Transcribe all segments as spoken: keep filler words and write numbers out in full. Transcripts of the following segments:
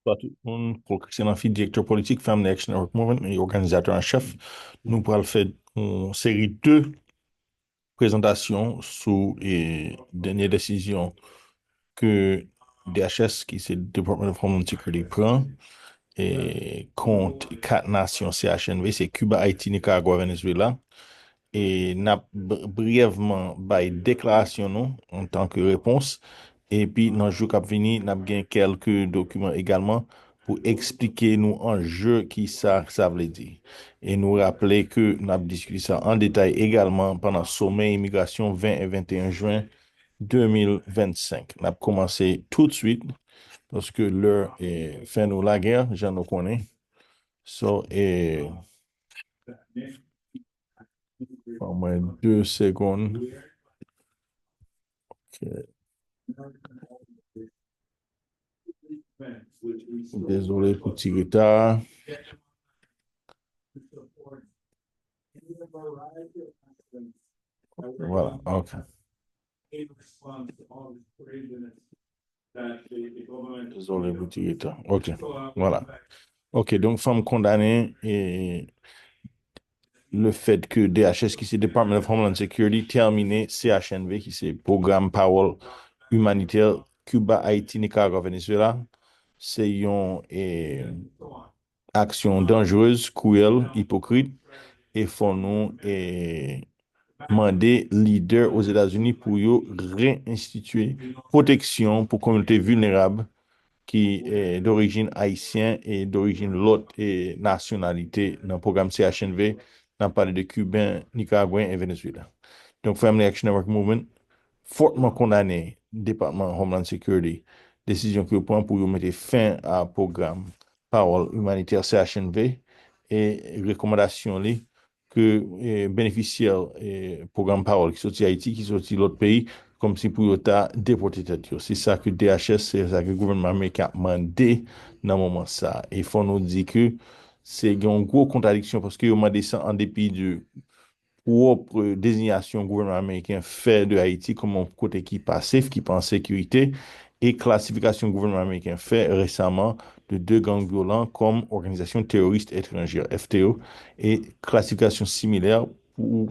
Bonswa tout moun. Paul Christian Amphy, direktè politik Family Action Network Movement e òganizatè an chèf. Nou pral fè yon seri de prezantasyon sou e, dènye desizyon ke D H S, ki se Department of Homeland Security, pran e, kont kat nasyon C H N V, se Kiba, Ayiti, Nikaragwa, Venezuela. E n ap b- briyèvman bay deklarasyon nou antanke repons. Epi nan jou k ap vini, n ap gen kèlke dokiman egalman pou eksplike nou anje ki sa sa vle di. E nou raple ke n ap diskite sa an detay egalman pandan somè imigrasyon ven e venteyen jen de mil vennsenk. N ap kòmanse toutswit paske lè e, fè nou lagè, jan nou konnen. So, e, ban mwen de segonn. Ok. Dezole pou ti reta. Vwala, ok. Dezole pou ti reta. Ok, vwala. Ok, donk fò m kondane e, le fèt ke D H S, ki se Department of Homeland Security, tèmine C H N V, ki se Pwogram Pawòl Imanitè Kiba, Ayiti, Nikaragwa, Venezuela. Se yon e, aksyon danjerez, kriyèl, ipokrit, e fò nou e, mande lidè Ozetazini pou yo reinstitye pwoteksyon pou kominote vilnerab ki e, dorijin ayisyen e dorijin lòt e, nasyonalite nan pwogram C H N V. N ap pale de Kiben, Nikaragwen e Venezuela. Donk, Family Action Network Movement fòtman kondane Depatman Homeland Security desizyon ke yo pran pou yo mete fen a pwogram Pawòl Imanitè C H N V e rekòmandasyon li ke e, benefisyè e, pwogram Pawòl ki soti Ayiti, ki soti lòt peyi, kòmsi pou yo ta depòte tèt yo. Se sa ke D H S, se sa ke gouvènman ameriken ap mande nan moman sa. E fò nou di ke se gen yon gwo kontradiksyon paske yo mande sa an depi de pwòp dezinyasyon gouvènman ameriken fè de Ayiti kòm yon kote ki pa safe, ki pa an sekirite, e klasifikasyon gouvènman ameriken fè resaman de de gang vyolan kòm òganizasyon teworis etranjè, F T O, e klasifikasyon similè pou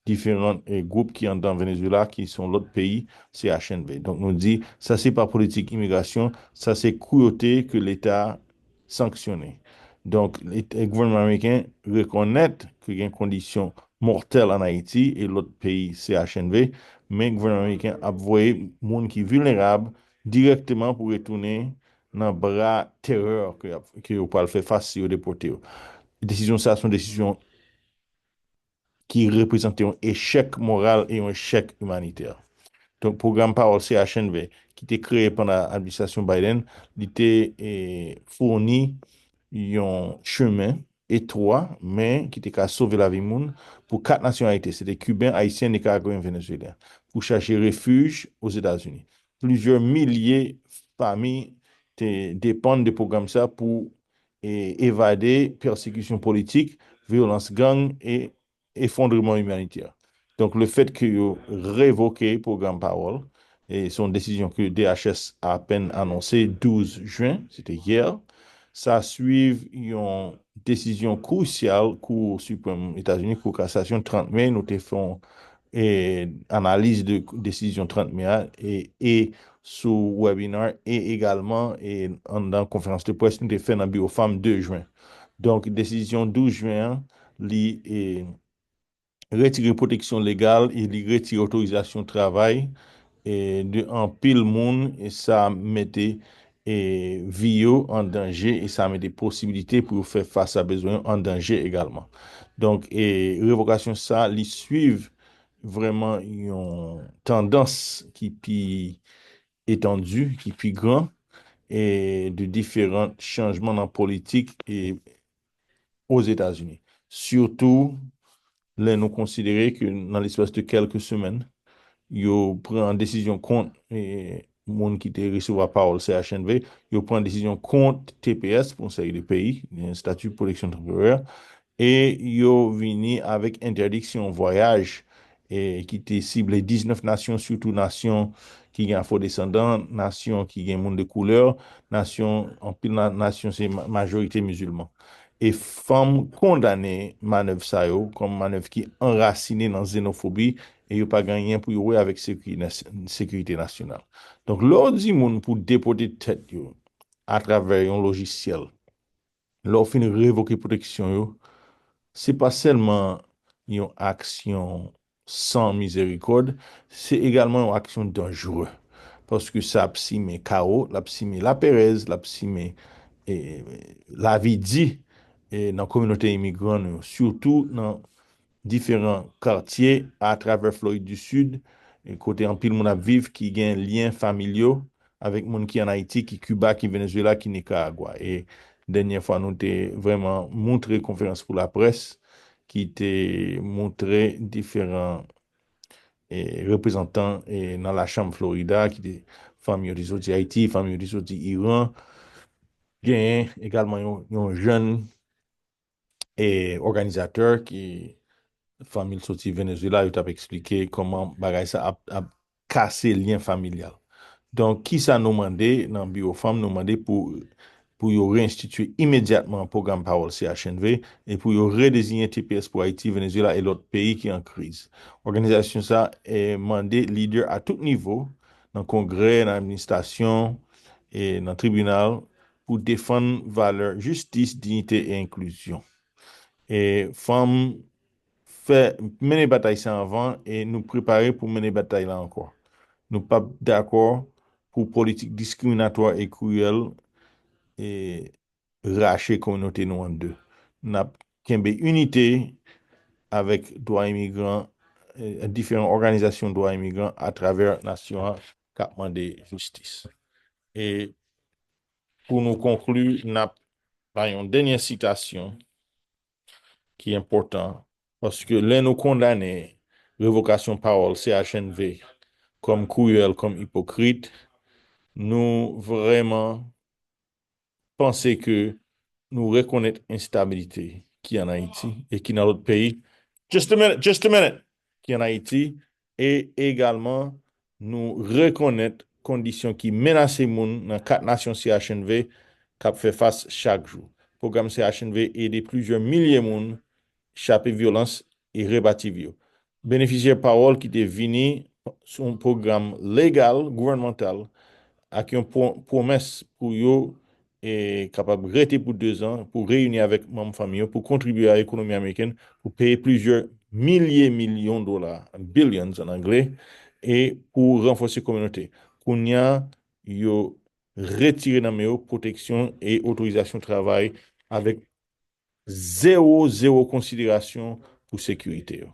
diferan e, gwoup ki anndan Venezuela, ki se yon lòt peyi, C H N V. Donk, nou di, sa se pa politik imigrasyon, sa se kruyote ke Leta sanksyone. Donk, Leta, gouvènman ameriken rekonèt ke gen kondisyon mòtèl ann Ayiti e lòt peyi C H N V, men gouvènman ameriken ap voye moun ki vilnerab dirèkteman pou retounen nan bra terè ke, y ap- ke yo pral fè fas si yo depòte yo. Desizyon sa a se yon desizyon ki reprezante yon echèk moral e yon echèk imanitè. Donk, pwogram Pawòl C H N V, ki te kreye pandan administrasyon Biden, li te e, founi yon chemen etwa, men ki te ka sove lavi moun pou kat nasyonalite, se te Kiben, Ayisyen, Nikaragwen, Venezuelyen, pou chache refij Ozetazini. Plizyè milye fanmi te depann de pwogram sa pou e, evade pèsekisyon politik, vyolans gang e efondreman imanitè. Donk, le fèt ke yo revoke pwogram Pawòl, e se yon desizyon ke D H S apèn anonse douz jen, se te yè, sa swiv yon desizyon krisyal Kou Siprèm Etazini, Kou Kasasyon, trant me, nou te fè yon e, analiz de desizyon trant me a e, e sou webinar e egalman e anndan konferans de près nou te fè nan Biwo Fam de jen. Donk, desizyon douz jen an, li e, retire pwoteksyon legal e li retire otorizasyon travay e, de anpil moun e sa mete e, vi yo an danje e sa mete posibilite pou yo fè fas a bezwen yo an danje egalman. Donk, e, revokasyon sa, li swiv vrèman yon tandans ki pi etandi, ki pi gran, e de diferan chanjman nan politik e Ozetazini. Sitou lè nou konsidere ke nan lespas de kèlke semèn, yo pran desizyon kont e, moun ki te resevwa pawòl C H N V, yo pran desizyon kont T P S pou yon seri de peyi, yon stati pwoteksyon tanporè, e yo vini avèk entèdiksyon vwayaj e ki te sible diznèf nasyon, sitou nasyon ki gen afwodesandan, nasyon ki gen moun de koulè, nasyon, anpil na- nasyon se ma- majorite mizilman. E fanm kondane manèv sa yo kòm manèv ki anrasine nan zenofobi, e yo pa gen anyen pou yo wè avèk sekiri- nas- sekirite nasyonal. Donk, lè w di moun pou depote tèt yo atravè yon lojisyèl, lè w fin revoke pwoteksyon yo, se pa sèlman yon aksyon san mizerikòd, se egalman yon aksyon danjere. Paske sa ap simen kawo, l ap simen laperèz, l ap simen e, lavi di e, nan kominote imigran nou yo, sitou nan diferan katye atravè Florid di Sid, e, kote anpil moun ap viv ki gen lyen familyo avèk moun ki ann Ayiti, ki Kiba, ki Venezuela, ki Nicaragua. E dènyè fwa nou te vrèman moutre konferans pou laprès ki te moutre diferan e, reprezantan e, nan lachanm Florida, ki te fanmi yo te soti Ayiti, fanmi yo te soti Iran. Genyen egalman yon, yon jèn e, òganizatè ki fanmi l soti Venezuela, yo t ap eksplike kòman bagay sa ap, ap kase lyen familyal. Donk, kisa nou mande nan biwo fanm? Nou mande pou, pou yo reinstitye imedyatman pwogram Pawòl C H N V e pou yo redeziyen T P S pou Ayiti, Venezuela e lòt peyi ki an kriz. Òganizasyon sa e mande lidè a tout nivo, nan Kongrè, nan administrasyon e nan tribinal, pou defann valè jistis, diyite e enklizyon. E fanm fè mennen batay sa anvan e nou prepare pou mennen batay la ankò. Nou p ap dakò pou politik diskriminatwa e kriyèl e rache kominote nou an de. N ap kenbe inite avèk dwa imigran, e, diferan òganizasyon dwa imigran atravè nasyon an k ap mande jistis. E pou nou konkli, n ap bay yon dènyè sitasyon ki enpòtan, paske lè nou kondane revokasyon Pawòl C H N V kòm kriyèl, kòm ipokrit, nou vrèman panse ke nou rekonèt enstabilite ki ann Ayiti e ki nan lòt peyi. Just a minute, just a minute, ki ann Ayiti, e egalman nou rekonèt kondisyon ki menase moun nan kat nasyon C H N V k ap fè fas chak jou. Pwogram C H N V ede plizyè milye moun chape vyolans e rebati vi yo. Benefisyè Pawòl ki te vini sou yon pwogram legal, gouvènmantal, ak yon pwo- pwomès pou yo e kapab rete pou dezan pou reyini avèk manm fanmi yo, pou kontribye a ekonomi amerikèn, pou peye plizyè milye milyon dola, billions an angle, e pou ranfòse kominote. Kounye a, yo retire nan men yo pwoteksyon e otorizasyon travay avèk zewo, zewo konsiderasyon pou sekirite yo.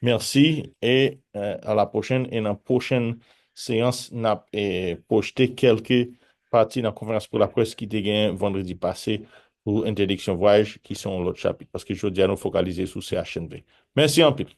Mèsi e, e, a la pwochèn. E nan pwochèn seyans, n ap e, pwojte kèlke pati nan konferans pou laprès ki te gen vandredi pase pou entèdiksyon vwayaj, ki se yon lòt chapit, paske jodi a nou fokalize sou C H N V. Mèsi anpil.